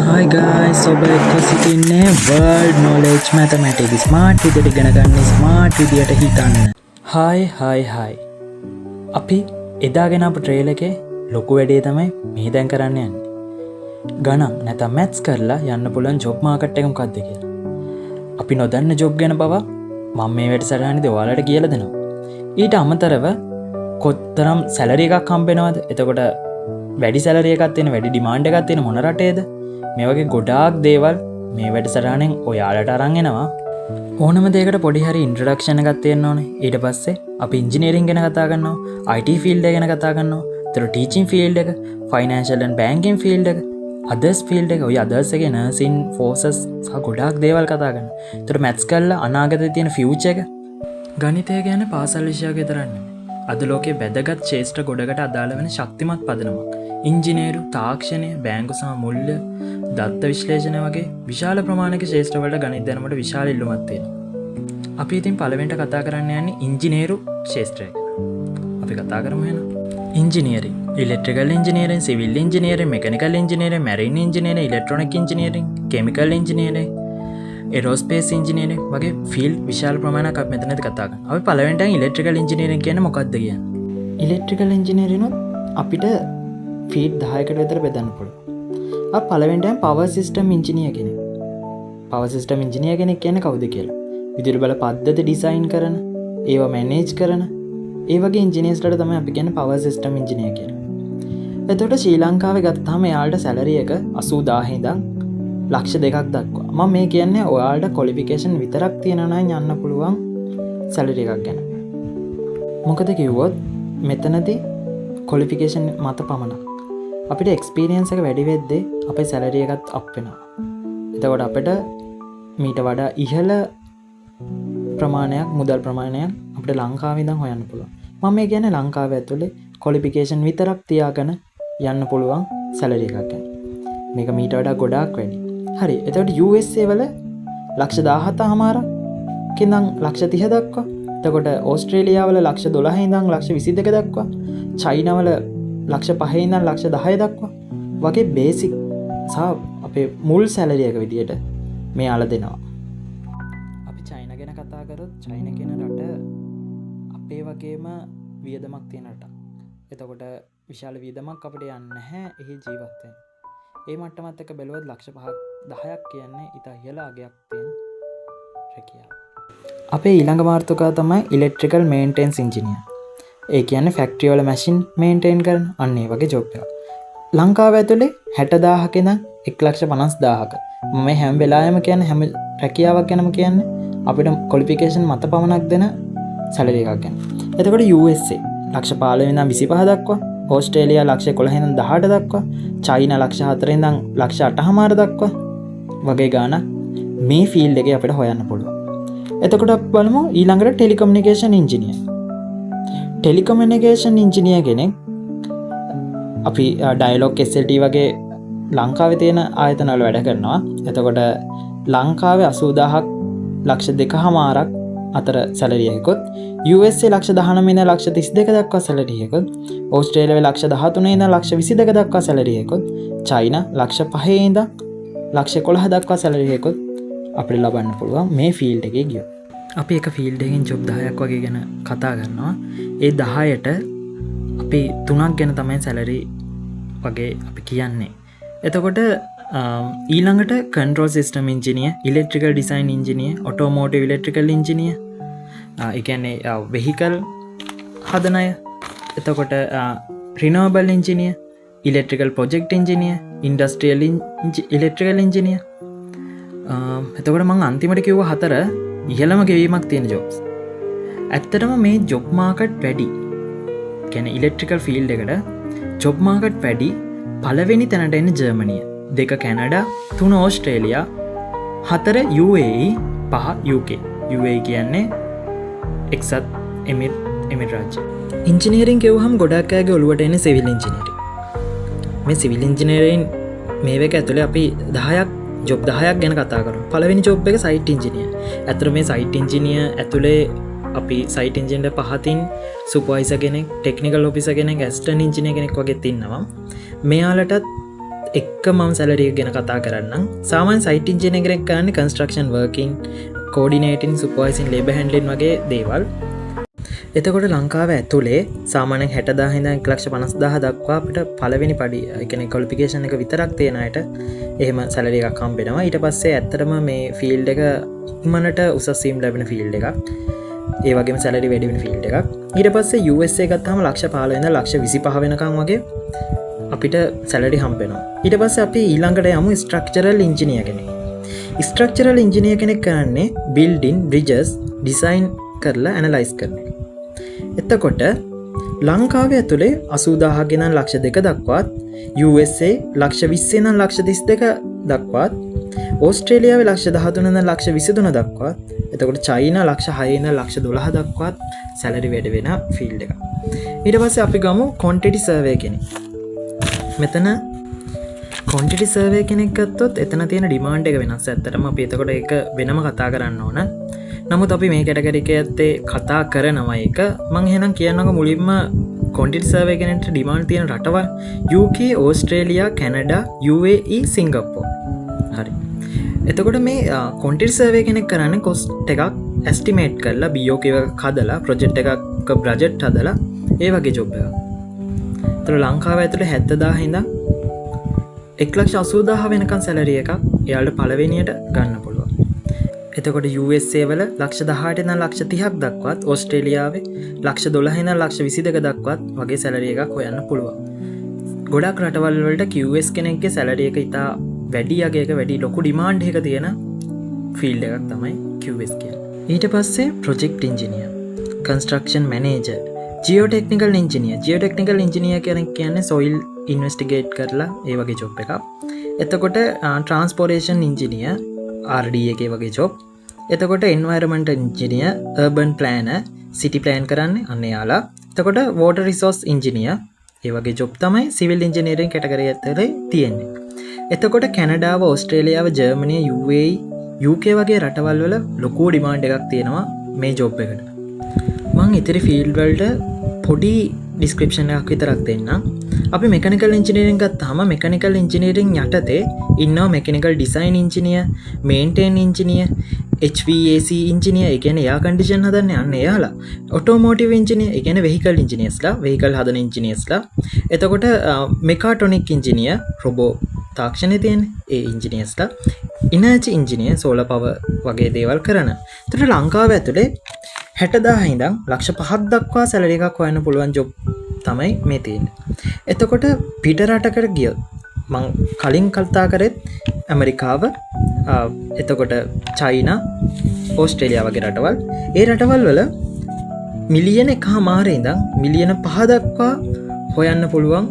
Hi guys, ඔබ එක්ක සිටින්නේ World Knowledge Mathematics. Smart විදියට ඉගෙන ගන්න, ස්මාර්ට් විදියට හිතන්න. Hi hi hi. අපි එදා ගෙන ආපු ට්‍රේල් එකේ ලොකු වැඩේ තමයි මේ දැන් කරන්න යන්නේ. ගණන් නැත්නම් මැත්ස් කරලා යන්න පුළුවන් ජොබ් මාකට් එක මොකක්ද කියලා. අපි නොදන්න ජොබ් ගැන පවා මම මේ වැඩසටහනේදී ඔයාලට කියලා දෙනවා. ඊට අමතරව කොතරම් සැලරි එකක් හම්බෙනවද? එතකොට වැඩි සැලරි එකක් තියෙන, වැඩි ඩිමාන්ඩ් එකක් තියෙන මොන රටේද? මේ වගේ ගොඩාක් දේවල් මේ වැඩසටහනෙන් ඔයාලට අරන් එනවා. ඕනම දෙයකට පොඩි හරි ඉන්ට්‍රොඩක්ෂන් එකක් තියෙන්න ඕනේ. ඊට පස්සේ අපි ඉංජිනේරින් ගැන කතා කරනවා, IT field එක ගැන කතා කරනවා, ඒතර ටීචින් ෆීල්ඩ් එක, ෆයිනෑන්ෂල් ඇන්ඩ් බැංකින් ෆීල්ඩ් එක, අදර්ස් ෆීල්ඩ් එක, ඔය අදර්ස් එකේ නර්සින්, ෆෝසස් සහ ගොඩාක් දේවල් කතා කරනවා. ඒතර මැත්ස් කරලා අනාගතේ තියෙන ෆියුචර් එක. ගණිතය ගැන පාසල් විෂයක් විතරක් නෙමෙයි. අද ලෝකේ වැදගත් ක්ෂේත්‍ර ගොඩකට අදාළ වෙන ශක්තිමත් පදනමක්. ඉංජිනේරු, තාක්ෂණය, බැංකු සහ මූල්‍ය, දත්ත විශ්ලේෂණය වගේ විශාල ප්‍රමාණයක ක්ෂේත්‍රවලට ගණිත දැනුමට විශාල ඉල්ලුමක් තියෙනවා. අපි ඉතින් පළවෙනිට කතා කරන්න යන්නේ ඉංජිනේරු ක්ෂේත්‍රය ගැන. අපි කතා කරමු එහෙනම්. Engineering, electrical engineering, civil engineering, mechanical engineering, marine engineering, electronic engineering, chemical engineering, aerospace engineering වගේ ෆීල්ඩ් විශාල ප්‍රමාණයක් අපි මෙතනදී කතා කරනවා. අපි පළවෙනිට ඉලෙක්ට්‍රිකල් ඉංජිනේරින් කියන්නේ මොකක්ද කියන්නේ. ඉලෙක්ට්‍රිකල් ඉංජිනේරින් අපිට ෆීල්ඩ් 10කට විතර බෙදන්න පුළුවන්. අපි පළවෙනිට පවර් සිස්ටම් ඉංජිනියර් කෙනෙක්. පවර් සිස්ටම් ඉංජිනියර් කෙනෙක් කියන්නේ කවුද කියලා. විදුලි බල පද්ධති ඩිසයින් කරන, ඒවා මැනේජ් කරන, ඒ වගේ ඉංජිනේර්ස්ලට තමයි අපි කියන්නේ පවර් සිස්ටම් ඉංජිනියර් කියලා. එතකොට ශ්‍රී ලංකාවේ ගත්තාම එයාලට සැලරි එක 80,000 ඉඳන් ලක්ෂ 2ක් දක්වා. මම මේ කියන්නේ ඔයාලට ක්වොලිෆිකේෂන් විතරක් තියෙනවා නම් යන්න පුළුවන් සැලරි එකක් ගැන. මොකද කිව්වොත් මෙතනදී ක්වොලිෆිකේෂන් මත පමණක් අපිට එක්ස්පීරියන්ස් එක වැඩි වෙද්දී අපේ සැලරි එකත් අප් වෙනවා. එතකොට අපිට මීට වඩා ඉහළ ප්‍රමාණයක්, මුදල් ප්‍රමාණයක් අපිට ලංකාවේ ඉඳන් හොයන්න පුළුවන්. මම මේ කියන්නේ ලංකාව ඇතුලේ ක්වොලිෆිකේෂන් විතරක් තියාගෙන යන්න පුළුවන් සැලරි එකක් ගැන. මේක මීට වඩා ගොඩාක් වැඩි. හරි. එතකොට USA වල ලක්ෂ 17.5ක් ඉඳන් ලක්ෂ 30 දක්වා. එතකොට ඕස්ට්‍රේලියාව වල ලක්ෂ 12 ඉඳන් ලක්ෂ 22 දක්වා. චයිනා වල ලක්ෂ 5 ඉඳන් ලක්ෂ 10 දක්වා වගේ බේසික් සහ අපේ මුල් සැලරි එක විදියට මෙයාලා දෙනවා. අපි චයිනා ගැන කතා කරොත් චයිනා කියන රට අපේ වගේම වියදමක් තියෙන රටක්. එතකොට විශාල වියදමක් අපිට යන්නේ නැහැ එහි ජීවත් වෙන්න. ඒ මට්ටමත් එක්ක බැලුවොත් ලක්ෂ 5ක් 10ක් කියන්නේ ඉතා ඉහළ අගයක් තියෙන රැකියාව. අපේ ඊළඟ මාතෘකාව තමයි ඉලෙක්ට්‍රිකල් මේන්ටෙනන්ස් ඉංජිනියර්. ඒ කියන්නේ ෆැක්ටරි වල මැෂින් මේන්ටේන් කරන අන්න ඒ වගේ ජොබ් එකක්. ලංකාව ඇතුලේ 60,000ක ඉඳන් 1,50,000ක. මම මේ හැම වෙලාවෙම කියන්නේ, හැම රැකියාවක් ගැනම කියන්නේ අපිට ක්වොලිෆිකේෂන් මත පමණක් දෙන සැලරි එකක් ගැන. එතකොට USA ලක්ෂ 15 ඉඳන් 25 දක්වා, ඕස්ට්‍රේලියා ලක්ෂ 11 ඉඳන් 18 දක්වා, චයිනා ලක්ෂ 4 ඉඳන් ලක්ෂ 8.5 දක්වා වගේ ගාණක් මේ ෆීල්ඩ් එකේ අපිට හොයන්න පුළුවන්. එතකොට අපි බලමු ඊළඟට ටෙලිකමියුනිකේෂන් ඉංජිනියර්. ටෙලිකමියුනිකේෂන් ඉංජිනියර් කෙනෙක් අපි ඩයලොග්, SLT වගේ ලංකාවේ තියෙන ආයතන වල වැඩ කරනවා. එතකොට ලංකාවේ 80,000ක් ලක්ෂ 2.5ක් අතර සැලරි එකකුත්, USA ලක්ෂ 19 ඉඳන් ලක්ෂ 32 දක්වා සැලරි එකකුත්, ඕස්ට්‍රේලියාවේ ලක්ෂ 13 ඉඳන් ලක්ෂ 22 දක්වා සැලරි එකකුත්, චයිනා ලක්ෂ 5 ඉඳන් ලක්ෂ 11 දක්වා සැලරි එකකුත් අපිට ලබන්න පුළුවන් මේ ෆීල්ඩ් එකේ ගියොත්. අපි එක ෆීල්ඩ් එකකින් ජොබ් 10ක් වගේ ගැන කතා කරනවා. ඒ 10ට අපි තුනක් ගැන තමයි සැලරි වගේ අපි කියන්නේ. එතකොට ඊළඟට control system engineer, electrical design engineer, automotive electrical engineer, ඒ කියන්නේ වෙහිකල් හදන අය. එතකොට renewable engineer, electrical project engineer, industrial electrical engineer. එතකොට මං අන්තිමට කිව්ව හතර ඉහළම ගෙවීමක් තියෙන ජොබ්ස්. ඇත්තටම මේ ජොබ් මාකට් වැඩි. කියන්නේ ඉලෙක්ට්‍රිකල් ෆීල්ඩ් එකට ජොබ් මාකට් වැඩි. පළවෙනි තැනට එන්නේ ජර්මනිය, දෙක කැනඩා, තුන ඕස්ට්‍රේලියා, හතර UAE, පහ UK. UAE කියන්නේ එක්සත් එමිර් රාජ්‍ය. ඉංජිනේරින් කිව්වහම ගොඩක් අයගේ ඔළුවට එන්නේ සිවිල් ඉංජිනේරින්. මේ සිවිල් ඉංජිනේරින් මේ එක ඇතුලේ අපි 10ක්, ජොබ් 10ක් ගැන කතා කරමු. පළවෙනි ජොබ් එක සයිට් ඉංජිනියර්. ඇත්තට මේ සයිට් ඉංජිනියර් ඇතුලේ අපි සයිට් ඉංජිනියර් පහතින් සුපර්වයිසර් කෙනෙක්, ටෙක්නිකල් ඔෆිසර් කෙනෙක්, ඇසිස්ටන්ට් ඉංජිනියර් කෙනෙක් වගේත් ඉන්නවා. මෙයාලටත් එක්ක මම සැලරි එක ගැන කතා කරන්නම්. සාමාන්‍ය සයිට් ඉංජිනේර් කෙනෙක් කරන්නේ කන්ස්ට්‍රක්ෂන් වර්කින්, කෝඩිනේටින්, සුපර්වයිසින්, ලේබර් හැන්ඩ්ලින් වගේ දේවල්. එතකොට ලංකාව ඇතුලේ සාමාන්‍යයෙන් 60,000 ඉඳන් 1,50,000 දක්වා අපිට පළවෙනි පඩි, ඒ කියන්නේ ක්වොලිෆිකේෂන් එක විතරක් තියෙන අයට එහෙම සැලරි එකක් හම්බ වෙනවා. ඊට පස්සේ ඇත්තටම මේ ෆීල්ඩ් එක ඉක්මනට උසස් වීම් ලැබෙන ෆීල්ඩ් එකක්. ඒ වගේම සැලරි වැඩි වෙන ෆීල්ඩ් එකක්. ඊට පස්සේ USA ගත්තාම ලක්ෂ 15 ඉඳන් ලක්ෂ 25 වෙනකන් වගේ අපිට සැලරි හම්බ වෙනවා. ඊට පස්සේ අපි ඊළඟට යමු ස්ට්‍රක්චරල් ඉංජිනියර් කෙනෙක්. ස්ට්‍රක්චරල් ඉංජිනියර් කෙනෙක් කරන්නේ බිල්ඩින්, බ්‍රිජස් ඩිසයින් කරලා ඇනලයිස් කරන එක. එතකොට ලංකාවේ ඇතුලේ 80,000 ඉඳන් ලක්ෂ 2 දක්වාත්, USA ලක්ෂ 20 ඉඳන් ලක්ෂ 32 දක්වාත්, ඕස්ට්‍රේලියාවේ ලක්ෂ 13 ඉඳන් ලක්ෂ 23 දක්වාත්, එතකොට චයිනා ලක්ෂ 6 ඉඳන් ලක්ෂ 12 දක්වාත් සැලරි වැඩි වෙන ෆීල්ඩ් එකක්. ඊට පස්සේ අපි ගමු ක්වොන්ටිටි සර්වේ කෙනෙක්. මෙතන ක්වොන්ටිටි සර්වේ කෙනෙක් ගත්තොත් එතන තියෙන ඩිමාන්ඩ් එක වෙනස්. ඇත්තටම අපි එතකොට ඒක වෙනම කතා කරන්න ඕන. නමුත් අපි මේ කැටගරි එක ඇත්තේ කතා කරනවා ඒක. මං එහෙනම් කියන්නකෝ මුලින්ම ක්වොන්ටිටි සර්වේ කෙනෙක්ට ඩිමාන්ඩ් තියෙන රටවල් UK, Australia, Canada, UAE, Singapore. හරි. එතකොට මේ ක්වොන්ටිටි සර්වේ කෙනෙක් කරන්නේ කොස්ට් එකක් ඇස්ටිමේට් කරලා, BOQ එකක් හදලා, ප්‍රොජෙක්ට් එකක් බජට් හදලා, ඒ වගේ ජොබ් එකක්. එතකොට ලංකාව ඇතුලේ 70,000 ඉඳන් 1,80,000 වෙනකන් සැලරි එකක් එයාලට පළවෙනියට ගන්න පුළුවන්. එතකොට USA වල ලක්ෂ 18 ඉඳන් ලක්ෂ 30ක් දක්වාත්, ඕස්ට්‍රේලියාවේ ලක්ෂ 12 ඉඳන් ලක්ෂ 22 දක්වාත් වගේ සැලරි එකක් හොයන්න පුළුවන්. ගොඩක් රටවල් වලට QS කෙනෙක්ගේ සැලරි එක ඉතා වැඩි අගයක, වැඩි ලොකු ඩිමාන්ඩ් එක තියෙන ෆීල්ඩ් එකක් තමයි QS කියන්නේ. ඊට පස්සේ project engineer, construction manager, geotechnical engineer. Geotechnical engineer කෙනෙක් කියන්නේ සොයිල් ඉන්වෙස්ටිගේට් කරලා ඒ වගේ ජොබ් එකක්. එතකොට ට්‍රාන්ස්පෝර්ටේෂන් ඉංජිනියර්, RD එකේ වගේ ජොබ්. එතකොට එන්වයරන්මන්ට් ඉංජිනියර්, අර්බන් ප්ලෑනර්, සිටි ප්ලෑන් කරන්නේ අන්න එයාලා. එතකොට වෝටර් රිසෝස් ඉංජිනියර්, ඒ වගේ ජොබ් තමයි සිවිල් ඉංජිනේරින් කැටගරි ඇතුලේ තියෙන්නේ. එතකොට කැනඩාව, ඕස්ට්‍රේලියාව, ජර්මනිය, UAE, UK වගේ රටවල් වල ලොකු ඩිමාන්ඩ් එකක් තියෙනවා මේ ජොබ් එකට. මං ඉතිරි ෆීල්ඩ් වලට පොඩි ඩිස්ක්‍රිප්ෂන් එකක් විතරක් දෙන්නම්. අපි මෙකැනිකල් ඉංජිනේරින් ගත්තාම මෙකැනිකල් ඉංජිනේරින් යටතේ ඉන්නවා mechanical design engineer, maintenance engineer, HVAC engineer, ඒ කියන්නේ එයා කන්ඩිෂන් හදන්න යන්න එයාලා. ඔටෝමෝටිව් ඉංජිනියර්, ඒ කියන්නේ වෙහිකල් ඉංජිනියර්ස්ලා, වෙහිකල් හදන ඉංජිනියර්ස්ලා. එතකොට මෙකාට්‍රොනික් ඉංජිනියර්, රොබෝ තාක්ෂණය තියෙන ඒ ඉංජිනියර්ස්ලා, එනර්ජි ඉංජිනියර්, සෝලර් පවර් වගේ දේවල් කරන. එතකොට ලංකාව ඇතුලේ 60,000 ඉඳන් ලක්ෂ 5ක් දක්වා සැලරි එකක් හොයන්න පුළුවන් ජොබ් තමයි මේ තියෙන්නේ. එතකොට පිට රටකට ගියොත් මං කලින් කතා කරෙත් ඇමරිකාව, එතකොට චයිනා, ඕස්ට්‍රේලියා වගේ රටවල්. ඒ රටවල් වල මිලියන 1.5 ඉඳන් මිලියන 5 දක්වා හොයන්න පුළුවන්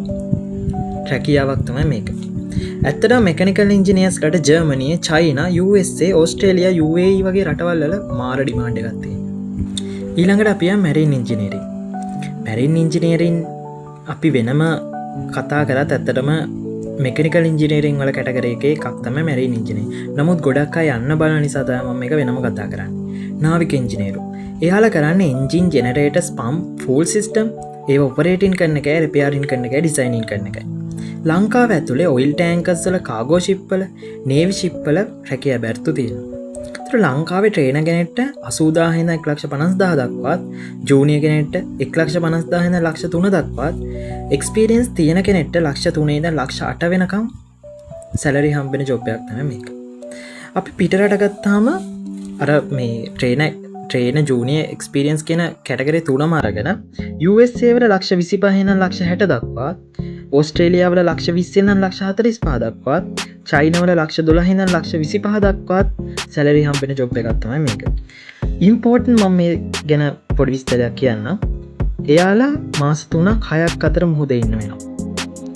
රැකියාවක් තමයි මේක. ඇත්තටම මෙකැනිකල් ඉංජිනියර්ස්ලට ජර්මනිය, චයිනා, USA, Australia, UAE වගේ රටවල් වල මාර ඩිමාන්ඩ් එකක් තියෙනවා. ඊළඟට අපි යමු මැරින් ඉංජිනේරින්. මැරින් ඉංජිනේරින් අපි වෙනම කතා කරත් ඇත්තටම මෙකැනිකල් ඉංජිනේරින් වල කැටගරි එකේ එකක් තමයි මැරින් ඉංජිනේරින්. නමුත් ගොඩක් අය යන්න බලන නිසා තමයි මම මේක වෙනම කතා කරන්නේ. නාවික ඉංජිනේරු. එයාලා කරන්නේ engine, generators, pump, fuel system ඒව ඔපරේටින් කරන එකයි, රිපෙයාරින් කරන එකයි, ඩිසයිනින් කරන එකයි. ලංකාව ඇතුලේ ඔයිල් ටැංකර්ස් වල, කාගෝ ෂිප් වල, නේවි ෂිප් වල රැකියා බැර්තු තියෙනවා. ඒතර ලංකාවේ ට්‍රේනර් කෙනෙක්ට 80,000 ඉඳන් 1,50,000 දක්වාත්, ජූනියර් කෙනෙක්ට 1,50,000 ඉඳන් ලක්ෂ 3 දක්වාත්, එක්ස්පීරියන්ස් තියෙන කෙනෙක්ට ලක්ෂ 3 ඉඳන් ලක්ෂ 8 වෙනකම් සැලරි හම්බෙන ජොබ් එකක් තමයි මේක. අපි පිටරට ගත්තාම අර මේ ට්‍රේනර් ට්‍රේනර් ජූනියර් එක්ස්පීරියන්ස් කියන කැටගරි තුනම අරගෙන USA වල ලක්ෂ 25 ඉඳන් ලක්ෂ 60 දක්වාත්, ඕස්ට්‍රේලියාවල ලක්ෂ 20 ඉඳන් ලක්ෂ 45 දක්වාත්, චයිනාවල ලක්ෂ 12 ඉඳන් ලක්ෂ 25 දක්වාත් සැලරි හම්බෙන ජොබ් එකක් තමයි මේක. ඉම්පෝටන්ට් මම මේ ගැන පොඩි විස්තරයක් කියන්නම්. එයාලා මාස 3ක් 6ක් අතර මුහුදේ ඉන්න වෙනවා.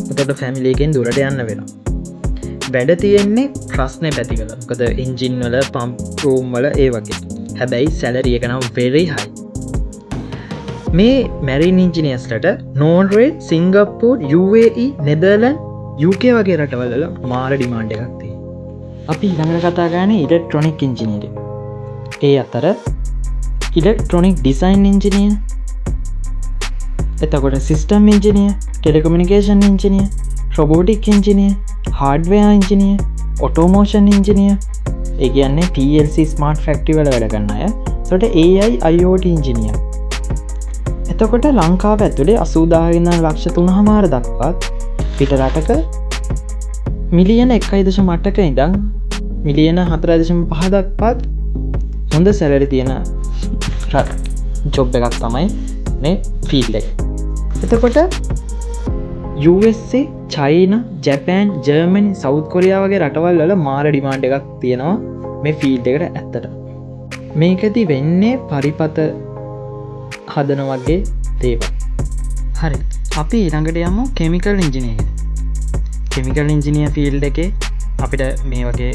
එතකොට ෆැමිලි එකෙන් දුරට යන්න වෙනවා. වැඩ තියෙන්නේ ප්‍රශ්නේ පැතිකල. මොකද එන්ජින් වල, පම්ප් රූම් වල ඒ වගේ. හැබැයි සැලරි එක නම් වෙරි හයි. මේ මැරින් ඉංජිනියර්ස්ලට Norway, Singapore, UAE, Netherlands, UK වගේ රටවල් වල මාර ඩිමාන්ඩ් එකක් තියෙනවා. අපි ඊළඟට කතා කරන්නේ ඉලෙක්ට්‍රොනික් ඉංජිනේරින්. ඒ අතර ඉලෙක්ට්‍රොනික් ඩිසයින් ඉංජිනියර්, එතකොට system engineer, telecommunication engineer, robotic engineer, hardware engineer, automation engineer, ඒ කියන්නේ PLC, smart factory වල වැඩ කරන අය. එතකොට AI, IoT engineer. එතකොට ලංකාව ඇතුලේ 80,000 ඉඳන් ලක්ෂ 3.5 දක්වාත්, පිට රටක මිලියන 1.8ක ඉඳන් මිලියන 4.5 දක්වාත් හොඳ සැලරි තියෙන ජොබ් එකක් තමයි මේ ෆීල්ඩ් එක. එතකොට USA, China, Japan, Germany, south Korea වගේ රටවල් වල මාර ඩිමාන්ඩ් එකක් තියෙනවා මේ ෆීල්ඩ් එකට ඇත්තට. මේකෙදි වෙන්නේ පරිපථ හදන වගේ දේවල්. හරි. අපි ඊළඟට යමු chemical engineer. Chemical engineer field එකේ අපිට මේ වගේ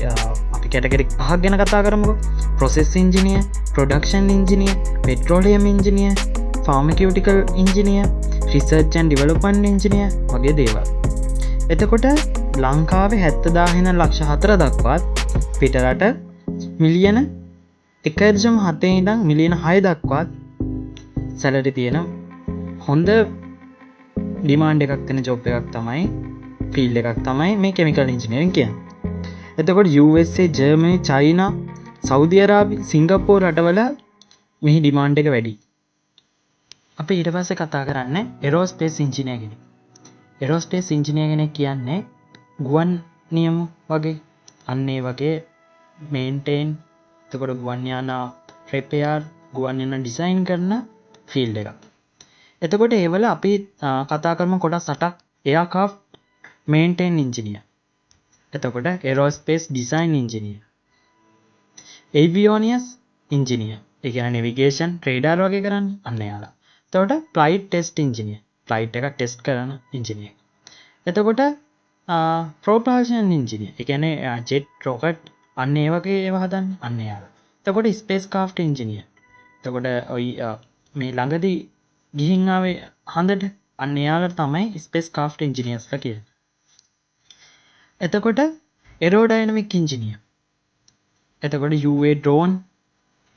අපි කැටගරි පහක් ගැන කතා කරමුකෝ. Process engineer, production engineer, petroleum engineer, pharmaceutical engineer, research and development engineer වගේ දේවල්. එතකොට ලංකාවේ 70,000 ඉඳන් ලක්ෂ 4 දක්වාත්, පිටරට මිලියන 1.7 ඉඳන් මිලියන 6 දක්වාත් සැලරි තියෙන හොඳ ඩිමාන්ඩ් එකක් තියෙන ජොබ් එකක් තමයි, ෆීල්ඩ් එකක් තමයි මේ කෙමිකල් ඉංජිනේරින් කියන්නේ. එතකොට USA, Germany, China, Saudi අරාබි, සිංගප්පූර් රටවල මෙහි ඩිමාන්ඩ් එක වැඩි. අපි ඊට පස්සේ කතා කරන්නේ එරෝස්පේස් ඉංජිනේර් කෙනෙක්. එරෝස්පේස් ඉංජිනේර් කෙනෙක් කියන්නේ ගුවන් නියම වගේ, අන්න ඒ වගේ මේන්ටේන්, එතකොට ගුවන් යානා රිපෙයාර්, ගුවන් යානා ඩිසයින් කරන ෆීල්ඩ් එකක්. එතකොට ඒවල අපි කතා කරමු කොටස් 8ක්. Aircraft maintain engineer. එතකොට එරෝස්පේස් ඩිසයින් ඉංජිනියර්. ඒවියෝනික්ස් ඉංජිනියර්. ඒ කියන්නේ නෙවිගේෂන්, රේඩාර් වගේ කරන්නේ අන්න එයාලා. එතකොට ෆ්ලයිට් ටෙස්ට් ඉංජිනියර්. ෆ්ලයිට් එකක් ටෙස්ට් කරන ඉංජිනියර්. එතකොට ප්‍රොපල්ෂන් ඉංජිනියර්. ඒ කියන්නේ ජෙට්, රොකට් අන්න ඒ වගේ ඒවා හදන්නේ අන්න එයාලා. එතකොට ස්පේස් ක්‍රාෆ්ට් ඉංජිනියර්. එතකොට ඔය මේ ළඟදී ගිහින් ආවේ හඳට, අන්න එයාලා තමයි ස්පේස් ක්‍රාෆ්ට් ඉංජිනියර්ස්ලා කියන්නේ. එතකොට එරෝඩයිනමික් ඉංජිනියර්. එතකොට UAV, drone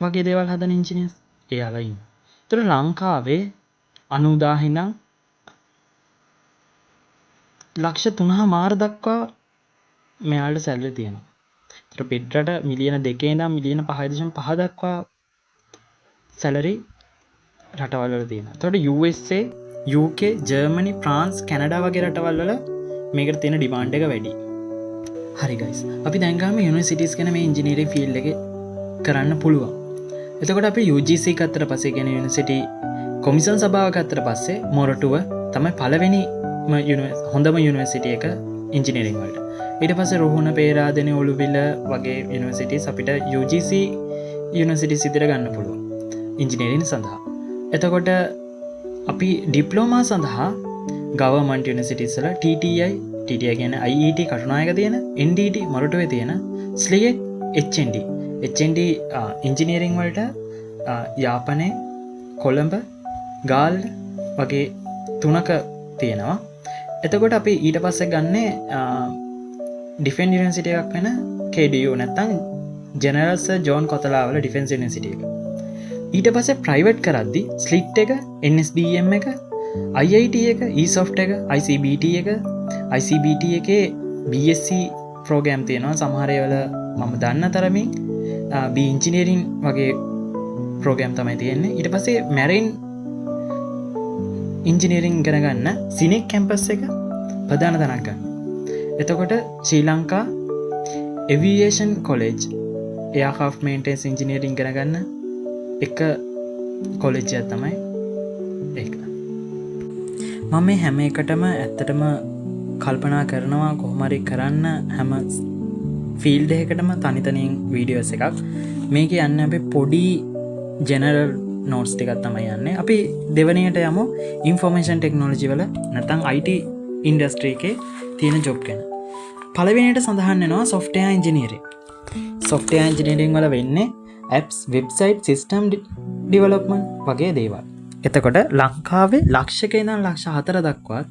වගේ දේවල් හදන ඉංජිනියර්ස් එයාලා ඉන්නවා. එතකොට ලංකාවේ 90,000 ඉඳන් ලක්ෂ 3.5 දක්වා මෙයාලට සැලරි තියෙනවා. එතකොට පිටරට මිලියන 2 ඉඳන් මිලියන 5.5 දක්වා සැලරි රටවල් වල තියෙනවා. එතකොට USA, UK, Germany, France, Canada වගේ රටවල් වල මේකට තියෙන ඩිමාන්ඩ් එක වැඩි. හරි ගයිස්. අපි දැන් ගමු යුනිවර්සිටිස් ගැන මේ ඉංජිනේරින් ෆීල්ඩ් එකේ කරන්න පුළුවන්. එතකොට අපි UGC ගත්තට පස්සේ, කියන්නේ යුනිවර්සිටි කොමිසන් සභාව ගත්තට පස්සේ, මොරටුව තමයි පළවෙනිම හොඳම යුනිවර්සිටි එක ඉංජිනේරින් වලට. ඊට පස්සේ රුහුණ, පේරාදෙණිය, ඔලුවිල වගේ යුනිවර්සිටිස් අපිට UGC universities විදිහට ගන්න පුළුවන් ඉංජිනේරින් සඳහා. එතකොට අපි ඩිප්ලෝමා සඳහා ගවර්න්මන්ට් යුනිවර්සිටිස් වල TTI, TTI කියන්නේ IET Katunayake තියෙන, NDT මොරටුවේ තියෙන, ස්ලියෙක්, HND, HND engineering වලට යාපනයේ කොළඹ, ගාල්ල වගේ තුනක තියෙනවා. එතකොට අපි ඊට පස්සේ ගන්නේ ඩිෆෙන්ස් යුනිවර්සිටි එකක් වෙන KDU නැත්තම් general sir John Kotelawala defence university එක. ඊට පස්සේ ප්‍රයිවට් කරද්දි ස්ලිට් එක, NSBM එක, IIT එක, eSoft එක, ICBT එක. ICBT එකේ BSc programme තියෙනවා. සමහර ඒවල මම දන්න තරමින් B engineering වගේ ප්‍රෝග්‍රෑම් තමයි තියෙන්නේ. ඊට පස්සේ මැරින් ඉංජිනේරින් ඉගෙන ගන්න සිනෙක් කැම්පස් එක ප්‍රධාන තැනක් ගන්න. එතකොට Sri Lanka aviation college, aircraft maintenance engineering ඉගෙන ගන්න එක කොලෙජ් එකක් තමයි ඒක. මම මේ හැම එකටම ඇත්තටම කල්පනා කරනවා කොහොම හරි කරන්න හැම ෆීල්ඩ් එකකටම තනි තනියෙන් වීඩියෝස් එකක්. මේක යන්නේ අපි පොඩි ජෙනරල් නෝට්ස් ටිකක් තමයි යන්නේ. අපි දෙවනියට යමු ඉන්ෆෝමේෂන් ටෙක්නොලොජි වල නැත්නම් IT industry එකේ තියෙන ජොබ් ගැන. පළවෙනියට සඳහන් වෙනවා සොෆ්ට්වෙයාර් ඉංජිනේරින්. සොෆ්ට්වෙයාර් ඉංජිනේරින් වල වෙන්නේ ඇප්ස්, වෙබ්සයිට්, සිස්ටම් ඩිවලොප්මන්ට් වගේ දේවල්. එතකොට ලංකාවේ ලක්ෂක ඉඳන් ලක්ෂ 4 දක්වාත්,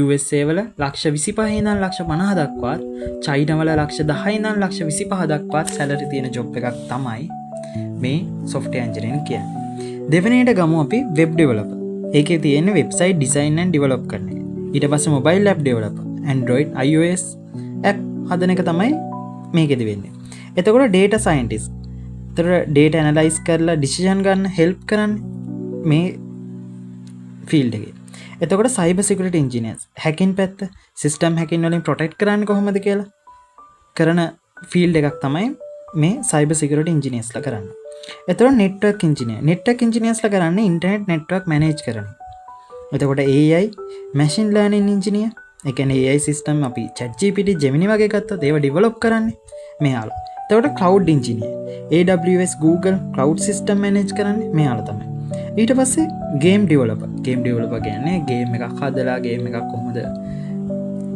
USA වල ලක්ෂ 25 ඉඳන් ලක්ෂ 50 දක්වාත්, චයිනා වල ලක්ෂ 10 ඉඳන් ලක්ෂ 25 දක්වාත් සැලරි තියෙන ජොබ් එකක් තමයි මේ සොෆ්ට්වෙයාර් ඉංජිනේරින් කියන්නේ. දෙවෙනියට ගමු අපි වෙබ් ඩෙවලොපර්. ඒකේ තියෙන්නේ වෙබ්සයිට් ඩිසයින් ඇන්ඩ් ඩෙවලොප් කරන එක. ඊට පස්සේ mobile app developer, Android, iOS. App හදන එක තමයි මේකෙදි වෙන්නේ. එතකොට ඩේටා සයන්ටිස්ට්. එතකොට ඩේටා ඇනලයිස් කරලා ඩිසිෂන් ගන්න හෙල්ප් කරන්නේ මේ ෆීල්ඩ් එකේ. එතකොට සයිබර් සිකියුරිටි ඉන්ජිනියර්ස්, හැකින් පැත්ත, සිස්ටම් හැකින් වලින් ප්‍රොටෙක්ට් කරන්නේ කොහොමද කියලා කරන ෆීල්ඩ් එකක් තමයි මේ සයිබර් සිකියුරිටි ඉන්ජිනියර්ස්ලා කරන්නේ. එතකොට නෙට්වර්ක් ඉන්ජිනියර්. නෙට්වර්ක් ඉන්ජිනියර්ස්ලා කරන්නේ ඉන්ටර්නෙට් නෙට්වර්ක් මැනේජ් කරන. එතකොට AI, machine learning engineer, ඒ කියන්නේ AI system අපි ChatGPT, Gemini වගේ ගත්තොත් ඒවා ඩෙවලොප් කරන්නේ මෙයාලා. එතකොට cloud engineer, AWS, Google cloud system manage කරන්නේ මෙයාලා තමයි. ඊට පස්සේ ගේම් ඩෙවලොපර්. ගේම් ඩෙවලොපර් කියන්නේ ගේම් එකක් හදලා ගේම් එකක් කොහොමද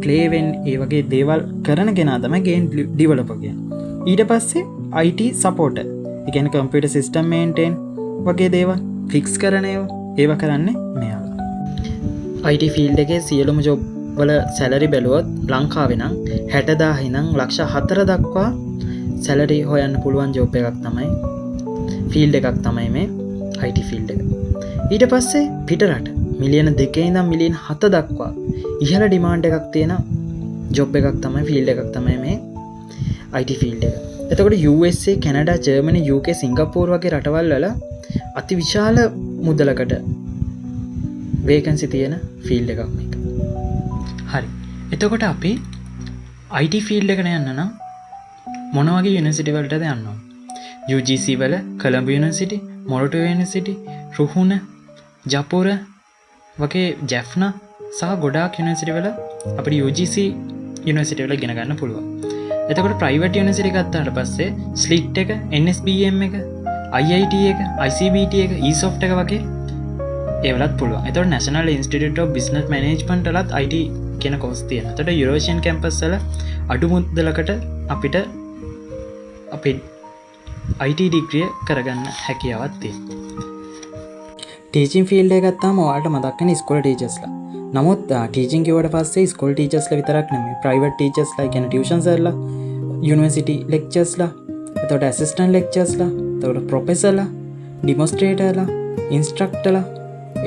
ප්ලේ වෙන්නේ, ඒ වගේ දේවල් කරන කෙනා තමයි ගේම් ඩෙවලොපර් කියන්නේ. ඊට පස්සේ IT supporter. ඒ කියන්නේ කම්පියුටර් සිස්ටම් මේන්ටේන් වගේ දේවල් ෆික්ස් කරන ඒවා, ඒවා කරන්නේ මෙයාලා. IT field එකේ සියලුම ජොබ් වල සැලරි බැලුවොත් ලංකාවේ නම් 60,000 ඉඳන් ලක්ෂ 4 දක්වා සැලරි හොයන්න පුළුවන් ජොබ් එකක් තමයි, ෆීල්ඩ් එකක් තමයි මේ IT field එක. ඊට පස්සේ පිටරට මිලියන 2 ඉඳන් මිලියන 7 දක්වා ඉහළ ඩිමාන්ඩ් එකක් තියෙන ජොබ් එකක් තමයි, ෆීල්ඩ් එකක් තමයි මේ IT field එක. එතකොට USA, Canada, Germany, UK, Singapore වගේ රටවල් වල අති විශාල මුදලකට වේකන්සි තියෙන ෆීල්ඩ් එකක් මේක. හරි. එතකොට අපි IT field එකට යන්න නම් මොන වගේ යුනිවර්සිටි වලටද යන්න ඕන? UGC වල කොළඹ යුනිවර්සිටි, මොරටුව යුනිවර්සිටි, රුහුණ, ජපුර වගේ ජැෆ්නා සහ ගොඩාක් යුනිවර්සිටි වල අපිට UGC university වල ඉගෙන ගන්න පුළුවන්. එතකොට ප්‍රයිවට් යුනිවර්සිටි ගත්තාට පස්සේ ස්ලිට් එක, NSBM එක, IIT එක, ICBT එක, ESOFT එක වගේ ඒවලත් පුළුවන්. එතකොට National Institute of Business Management වලත් IT කියන කෝස් තියෙනවා. එතකොට යුරේෂියන් කැම්පස් වල අඩු මුදලකට අපිට අපේ IT ඩිග්‍රිය කරගන්න හැකියාවක් තියෙනවා. ටීචින් ෆීල්ඩ් එක ගත්තාම ඔයාලට මතක් වෙන ඉස්කෝලේ ටීචර්ස්ලා. නමුත් ටීචින් කිව්වට පස්සේ ඉස්කෝලේ ටීචර්ස්ලා විතරක් නෙමෙයි, ප්‍රයිවට් ටීචර්ස්ලා, ඒ කියන්නේ ටියුෂන් සර්ලා, යුනිවර්සිටි ලෙක්චර්ස්ලා, එතකොට ඇසිස්ටන්ට් ලෙක්චර්ස්ලා, එතකොට ප්‍රොෆෙසර්ලා, ඩෙමොන්ස්ට්‍රේටර්ලා, ඉන්ස්ට්‍රක්ටර්ලා,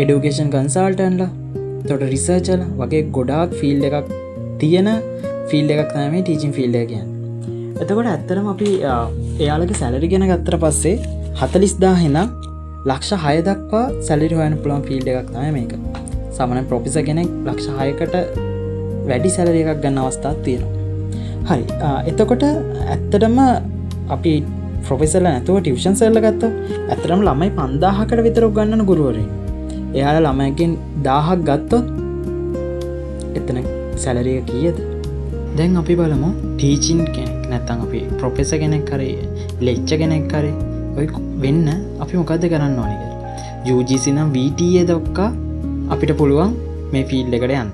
එඩියුකේෂන් කන්සල්ටන්ට්ලා, එතකොට රිසර්චර්ලා වගේ ගොඩාක් ෆීල්ඩ් එකක් තියෙන ෆීල්ඩ් එකක් තමයි මේ ටීචින් ෆීල්ඩ් එක කියන්නේ. එතකොට ඇත්තටම අපි එයාලගේ සැලරි ගැන ගත්තට පස්සේ 40,000 ඉඳන් ලක්ෂ 6 දක්වා සැලරි හොයන්න පුළුවන් ෆීල්ඩ් එකක් තමයි මේක. සාමාන්‍යයෙන් ප්‍රොෆෙසර් කෙනෙක් ලක්ෂ 6කට වැඩි සැලරි එකක් ගන්න අවස්ථාවක් තියෙනවා. හරි. එතකොට ඇත්තටම අපි ප්‍රොෆෙසර්ලා නැතුව ටියුෂන් සර්ලා ගත්තොත් ඇත්තටම ළමයි 5000කට විතර උගන්වන ගුරුවරයෙක්. එයාලා ළමයිගෙන් 1000ක් ගත්තොත් එතන සැලරි එක කීයද? දැන් අපි බලමු ටීචින් කෙනෙක් නැත්තම් අපි ප්‍රොෆෙසර් කෙනෙක් හරි ලෙක්චර් කෙනෙක් හරි ඔය වෙන්න අපි මොකද්ද කරන්න ඕනේ කියලා. UGC නම් VTA දක්වා අපිට පුළුවන් මේ ෆීල්ඩ් එකට යන්න.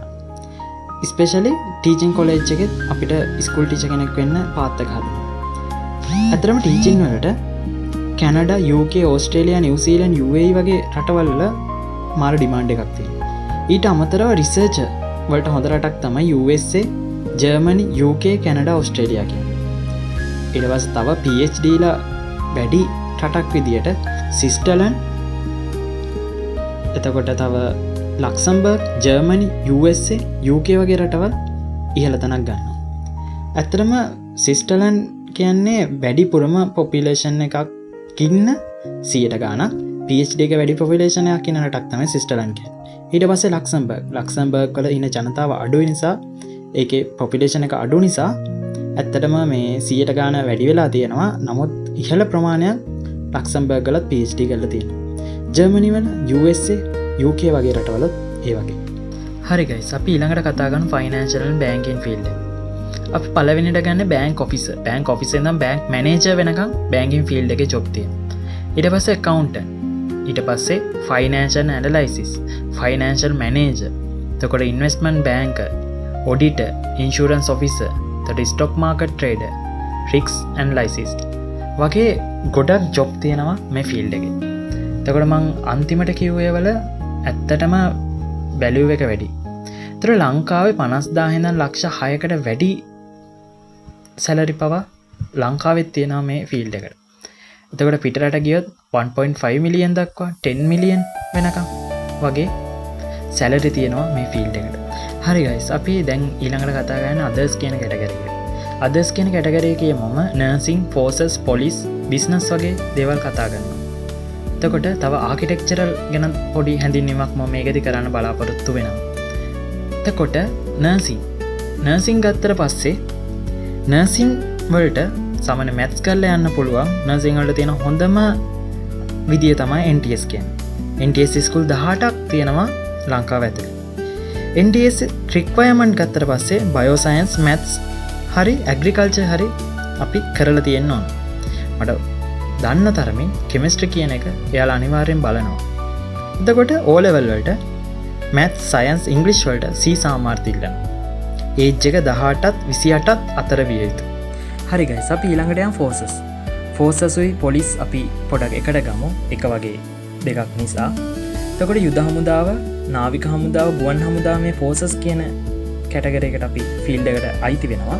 ස්පෙෂලි ටීචින් කොලෙජ් එකෙත් අපිට ස්කූල් ටීචර් කෙනෙක් වෙන්න පාත් එක හදනවා. ඇත්තටම ටීචින් වලට Canada, UK, Australia, New Zealand, UAE වගේ රටවල් වල මාර ඩිමාන්ඩ් එකක් තියෙනවා. ඊට අමතරව රිසර්චර් වලට හොඳ රටක් තමයි USA, Germany, UK, Canada, Australia කියන්නේ. ඊට පස්සේ තව PhD ලා වැඩි රටක් විදියට ස්විට්සර්ලන්ඩ්, එතකොට තව ලක්සම්බර්ග්, ජර්මනි, USA, UK වගේ රටවල් ඉහළ තැනක් ගන්නවා. ඇත්තටම ස්විට්සර්ලන්ඩ් කියන්නේ වැඩිපුරම පොපියුලේෂන් එකක් ඉන්න 100ට ගාණක් PhD එක වැඩි පොපියුලේෂන් එකක් ඉන්න රටක් තමයි ස්විට්සර්ලන්ඩ් කියන්නේ. ඊට පස්සේ ලක්සම්බර්ග්. ලක්සම්බර්ග් වල ඉන්න ජනතාව අඩු නිසා, ඒකේ පොපියුලේෂන් එක අඩු නිසා ඇත්තටම මේ 100ට ගාණ වැඩි වෙලා තියෙනවා. නමුත් ඉහළ ප්‍රමාණයක් ලක්සම්බර්ග් වලත් PhD කරලා තියෙනවා. ජර්මනි වල, USA, UK වගේ රටවලත් ඒ වගේ. හරි ගයිස්, අපි ඊළඟට කතා කරමු ෆයිනෑන්ෂල් ඇන්ඩ් බැංකින් ෆීල්ඩ් එක. අපි පළවෙනිට ගන්න බැංක් ඔෆිසර්. බැංක් ඔෆිසර් ඉඳන් බැංක් මැනේජර් වෙනකම් බැංකින් ෆීල්ඩ් එකේ ජොබ් තියෙනවා. ඊට පස්සේ ඇකවුන්ටන්ට්, ඊට පස්සේ ෆයිනෑන්ෂල් ඇනලයිසිස්, ෆයිනෑන්ෂල් මැනේජර්, එතකොට ඉන්වෙස්ට්මන්ට් බැංකර්, ඔඩිටර්, ඉන්ෂුරන්ස් ඔෆිසර්, එතකොට ස්ටොක් මාකට් ට්‍රේඩර්, රිස්ක් ඇනලයිසිස් වගේ ගොඩක් ජොබ් තියෙනවා මේ ෆීල්ඩ් එකේ. එතකොට මං අන්තිමට කිව්ව ඒවල ඇත්තටම වැලියු එක වැඩි. ඒතර ලංකාවේ 50,000 ඉඳන් ලක්ෂ 6කට වැඩි සැලරි පවා ලංකාවෙත් තියෙනවා මේ ෆීල්ඩ් එකට. එතකොට පිටරට ගියොත් 1.5 මිලියන් දක්වා 10 මිලියන් වෙනකම් වගේ සැලරි තියෙනවා මේ ෆීල්ඩ් එකට. හරි ගයිස්, අපි දැන් ඊළඟට කතා කරන්නේ අදර්ස් කියන කැටගරි එක. අදර්ස් කියන කැටගරි එකේ මම නර්සිං, ෆෝසස්, පොලිස්, බිස්නස් වගේ දේවල් කතා කරනවා. එතකොට තව ආකිටෙක්චරල් ගැන පොඩි හැඳින්වීමක් මම මේකෙදි කරන්න බලාපොරොත්තු වෙනවා. එතකොට නර්සිං නර්සිං ගත්තට පස්සේ නර්සිං වලට සාමාන්‍ය මැත්ස් කරලා යන්න පුළුවන්. නර්සිං වලට තියෙන හොඳම විදිය තමයි NTS කියන්නේ. NTS school 18ක් තියෙනවා ලංකාව ඇතුලේ. NTS requirement ගත්තට පස්සේ බයෝ සයන්ස්, මැත්ස් හරි ඇග්‍රිකල්චර් හරි අපි කරලා තියෙන්න ඕන. මට දන්න තරමින් කෙමිස්ට්‍රි කියන එක එයාලා අනිවාර්යෙන් බලනවා. එතකොට O level වලට මැත්ස්, සයන්ස්, ඉංග්‍රීසි වලට C සාමාර්ථ ඉල්ලනවා. ඒජ් එක 18ත් 28ත් අතර විය යුතුයි. හරි ගයිස්, අපි ඊළඟට යමු ෆෝසස්. ෆෝසස් උයි පොලිස් අපි පොඩක් එකට ගමු, එක වගේ දෙකක් නිසා. එතකොට යුද හමුදාව, නාවික හමුදාව, ගුවන් හමුදාව මේ ෆෝසස් කියන කැටගරි එකට අපි ෆීල්ඩ් එකට අයිති වෙනවා.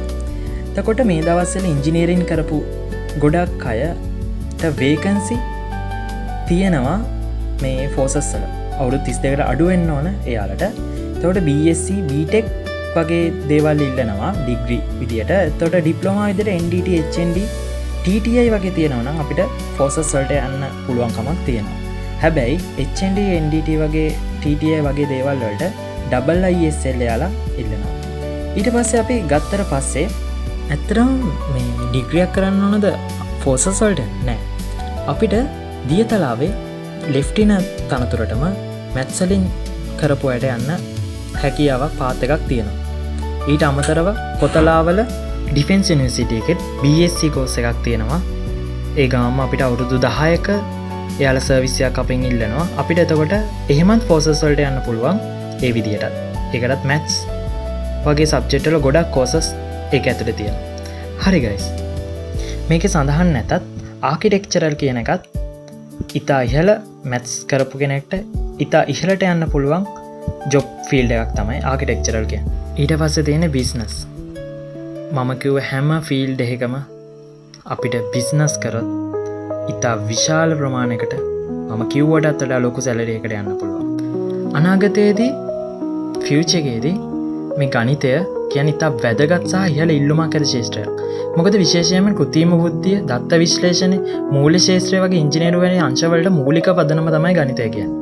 එතකොට මේ දවස්වල ඉංජිනේරින් කරපු ගොඩක් අයට වේකන්සි තියෙනවා මේ ෆෝසස් වල. අවුරුදු 32කට අඩු වෙන්න ඕන එයාලට. එතකොට BSc, BTech වගේ දේවල් ඉල්ලනවා ඩිග්‍රී විදියට. එතකොට ඩිප්ලෝමා විදියට NDT, HND, TTI වගේ තියෙනවා නම් අපිට ෆෝසස් වලට යන්න පුළුවන්කමක් තියෙනවා. හැබැයි HND, NDT වගේ TTI වගේ දේවල් වලට ඩබල් ISL එයාලා ඉල්ලනවා. ඊට පස්සේ අපි ගත්තට පස්සේ ඇත්තටම මේ ඩිග්‍රියක් කරන්න ඕනද ෆෝසස් වලට? නෑ. අපිට දියතලාවේ ලෙෆ්ටිනන්ට් තනතුරටම මැත්ස් වලින් කරපු අයට යන්න හැකියාවක් පාත් එකක් තියෙනවා. ඊට අමතරව කොතලාවල ඩිෆෙන්ස් යුනිවර්සිටි එකෙත් BSc course එකක් තියෙනවා. ඒ ගමන්ම අපිට අවුරුදු 10ක එයාලා සර්විස් එකක් අපෙන් ඉල්ලනවා. අපිට එතකොට එහෙමත් ෆෝසස් වලට යන්න පුළුවන් ඒ විදියටත්. ඒකටත් මැත්ස් වගේ සබ්ජෙක්ට් වල ගොඩක් කෝසස් ඒක ඇතුලේ තියෙනවා. හරි ගයිස්. මේකේ සඳහන් නැතත් ආකිටෙක්චරල් කියන එකත් ඉතා ඉහළ මැත්ස් කරපු කෙනෙක්ට ඉතා ඉහළට යන්න පුළුවන් ජොබ් ෆීල්ඩ් එකක් තමයි ආකිටෙක්චරල් කියන්නේ. ඊට පස්සේ තියෙන බිස්නස්. මම කිව්ව හැම ෆීල්ඩ් එකකම අපිට බිස්නස් කරොත් ඉතා විශාල ප්‍රමාණයකට මම කිව්වටත් වඩා ලොකු සැලරි එකකට යන්න පුළුවන්. අනාගතයේදී, ෆියුචර් එකේදී මේ ගණිතය කියන්නේ ඉතා වැදගත් සහ ඉහළ ඉල්ලුමක් ඇති ක්ෂේත්‍රයක්. මොකද විශේෂයෙන්ම කෘත්‍රිම බුද්ධිය, දත්ත විශ්ලේෂණය, මූල්‍ය ක්ෂේත්‍රය වගේ ඉංජිනේරු වැනි අංශවලට මූලික පදනම තමයි ගණිතය කියන්නේ.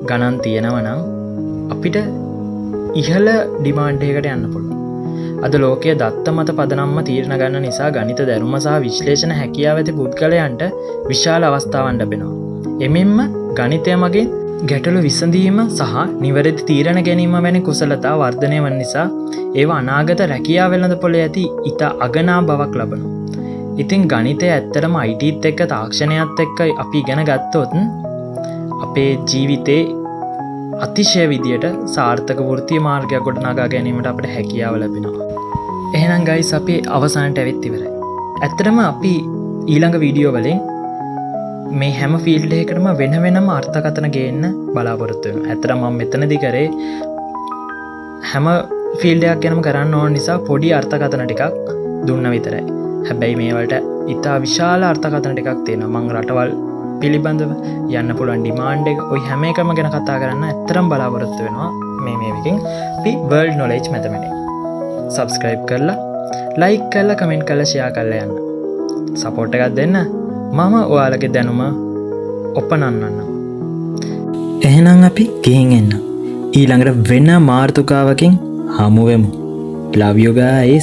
ගණන් තියෙනවා නම් අපිට ඉහළ ඩිමාන්ඩ් එකකට යන්න පුළුවන්. අද ලෝකයේ දත්ත මත පදනම්ම තීරණ ගන්න නිසා ගණිත දැනුම සහ විශ්ලේෂණ හැකියාව ඇති පුද්ගලයන්ට විශාල අවස්ථාවන් ලැබෙනවා. එමෙන්ම ගණිතය මගින් ගැටලු විසඳීම සහ නිවැරදි තීරණ ගැනීම වැනි කුසලතා වර්ධනය වන නිසා ඒවා අනාගත රැකියා වෙළඳපොළේ ඇති ඉතා අගනා බවක් ලබනවා. ඉතින් ගණිතය ඇත්තටම ITත් එක්ක, තාක්ෂණයත් එක්ක අපි ඉගෙන ගත්තොත් අපේ ජීවිතේ අතිශය විදියට සාර්ථක වෘත්තීය මාර්ගයක් ගොඩනගා ගැනීමට අපිට හැකියාව ලැබෙනවා. එහෙනම් ගයිස්, අපි අවසානට ඇවිත් ඉවරයි. ඇත්තටම අපි ඊළඟ වීඩියෝ වලින් මේ හැම ෆීල්ඩ් එකකටම වෙන වෙනම අර්ථකථන ගේන්න බලාපොරොත්තු වෙනවා. ඇත්තටම මම මෙතනදි කරේ හැම ෆීල්ඩ් එකක් ගැනම කරන්න ඕන නිසා පොඩි අර්ථකථන ටිකක් දුන්න විතරයි. හැබැයි මේ වලට ඉතා විශාල අර්ථකථන ටිකක් තියෙනවා. මං රටවල් පිළිබඳව යන්න පුළුවන් ඩිමාන්ඩ් එක ඔය හැම එකම ගැන කතා කරන්න ඇත්තටම බලාපොරොත්තු වෙනවා. මේ මේ එකෙන් අපි වර්ල්ඩ් නොලෙජ් මැතමැටික්ස් සබ්ස්ක්‍රයිබ් කරලා, ලයික් කරලා, කමෙන්ට් කරලා, ෂෙයා කරලා යන්න. සපෝට් එකක් දෙන්න. මම ඔයාලගේ දැනුම ඔපනන්වන්නම්. එහෙනම් අපි ගිහින් එන්න. ඊළඟට වෙන මාතෘකාවකින් හමු වෙමු. Love you guys.